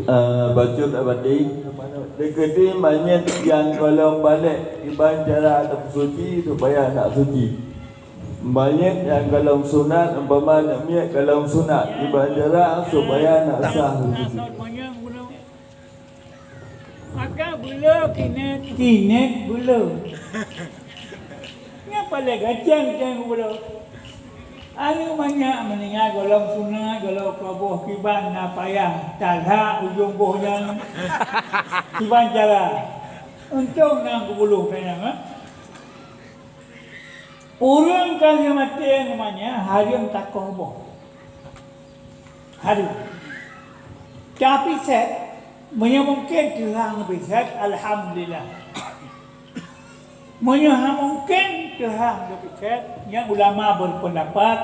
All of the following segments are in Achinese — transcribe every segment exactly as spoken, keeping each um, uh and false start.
Eh, bacut abadi, dikeudi manyét nyang gohlom balek kiban cara tapeusuci supaya nak suci. Manyét nyang gohlom sunat, umpama nak miet gohlom sunat, kiban cara supaya nak sah suci. Maka beulo kinék, kinék beulo. Nyan paleng gacang-gacang beulo. Aneuk manyak meuninggai gohlom sunat, gohlom koboh kiban na payah, talhak ujong boh nyan kiban cara. Untông na geubuluh keu nyan, ha? Ureueng ka lheueh maté aneuk manyak hareuem takoh boh. Hareuem. Tapi sép, meunyoe mungken teuhang leubeh sép, alhamdulillah. Meunyoe hana mungken teuhang leubeh sép, nyan ulama berpendapat,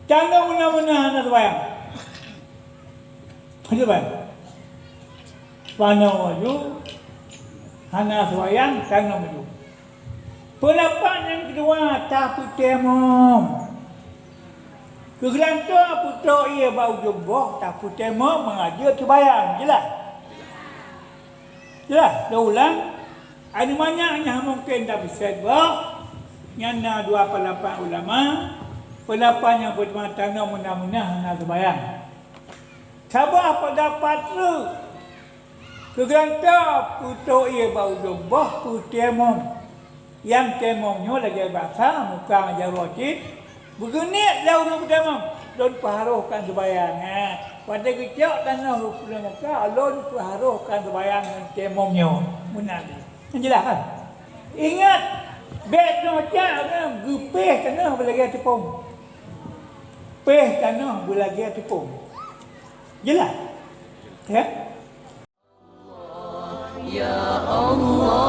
tanyoe meunah-meunah hana seumayang. Hana seumayang. Panoe laju, hana seumayang, tanyoe laju. Peundapat nyang keudua, tapeutamom. Keu geulantoe peutrok ié bak ujong boh, tapeutamom meungajeut seumayang. Jeulaih? Jeulaih? Lôn ulang, aneuk manyak nyang mungken tapeusét boh, nyan na dua peundapat ulama. Peundapat nyang peurtama, tanyoe meunah-meunah hana seumayang. Saboh peundapat treuk. Keu geulantoe peutrok ié bak ujong boh, peutamom. Nyang tamom nyoe lagèe basa muka ngon jaroe cit. Beugeuniet lé ureueng peutamom, lôn peuharôh kan seumayang, ha. Watèe geucok tanoh rukun muka, lôn peuharôh kan seumayang ngon tamom nyoe. Meunan. Nyan jeulaih kan? Ingat, bèk teucok nyan geupéh tanoh beulagèe teupông. Péh tanoh beulagèe teupông. Jeulaih? Ya? Ya Allah.